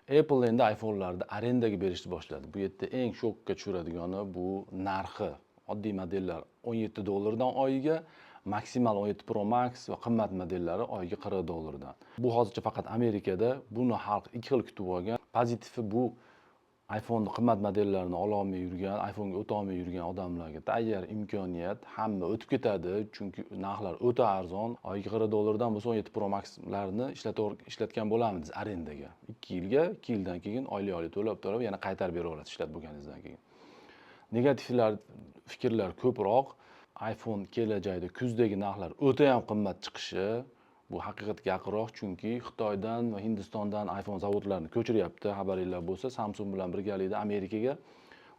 Apple endi iPhone'larni arendaga berishni boshladi. Bu yerda eng shokka tushiradigani bu narxi. Oddiy modellar 17 dollardan oyiga, maksimal 17 Pro Max va qimmat modellari oyiga 40 dollardan. Bu hozircha faqat Amerikada. Buni xalq ikki xil kutib olgan. Pozitivi bu iPhone'ni qimmat modellarini ololmay yurgan, iPhone'ga o'tolmay yurgan odamlarga tayyor imkoniyat, hamma o'tib ketadi, chunki narxlar o'ta arzon. Oyiga 40 dollardan bo'lsa 17 Pro Maxlarni ishlatgan bo'lamidingiz arendaga. 2 yilga, 2 yildan keyin oylik oylik to'lab to'lab yana qaytarib beraverasiz ishlatib bo'lganingizdan keyin. Negativlar fikrlar ko'proq. iPhone kelajakda kuzdagi narxlar o'ta ham qimmat chiqishi, bu haqiqatga yaqinroq, chunki Xitoydan va Hindistondan iPhone zavodlarini ko'chiryapti. Xabaringlar bo'lsa, Samsung bilan birgalikda Amerikaga.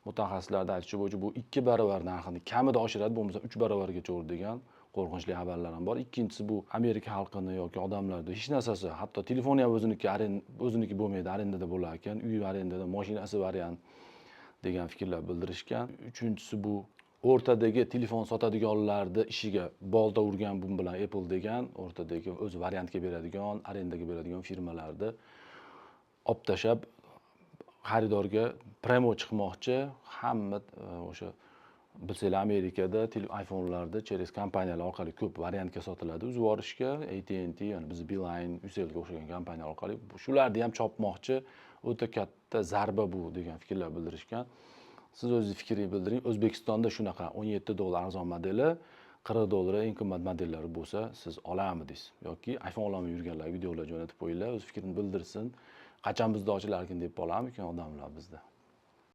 Mutaxassislarning aytishi bo'yicha bu 2 barobar narxini kamida oshiradi, bo'lmasa 3 barobargacha urdi degan qo'rqinchli xabarlar ham bor. Ikkinchisi, bu Amerika xalqini yoki odamlarni hech narsasi, hatto telefoni ham o'ziniki o'ziniki bo'lmaydi, arendada bo'lar ekan, uyi arendada, mashinasi variant degan fikrlar bildirishgan. Uchinchisi, bu o'rtadagi telefon sotadiganlarni ishiga bolta urgan bu bilan Apple degan, o'rtadagi o'zi variantga beradigan, arendaga beradigan firmalarni olib tashlab, xaridorga прямо chiqmoqchi. Hamma o'sha, bilsanglar, Amerikada iPhone'larda через kompaniyalar orqali ko'p variantga sotiladi uzib yuborishga, AT&T, ya'ni bizni Beeline, Ucellga o'xshagan kompaniyalar orqali, shularni ham chopmoqchi. O'ta katta zarba bu degan fikrlar bildirishgan. Siz o'zingiz fikringizni bildiring. O'zbekistonda shunaqa 17 dollar arzon modeli, 40 dollar eng qimmat modellari bo'lsa, siz olarmidingiz? Yoki iPhone ololmay yurganlar videolar jo'natib qo'yinglar, o'z fikrini bildirsin. Qachon bizda ochilarkin deb qolarmikin odamlar bizda?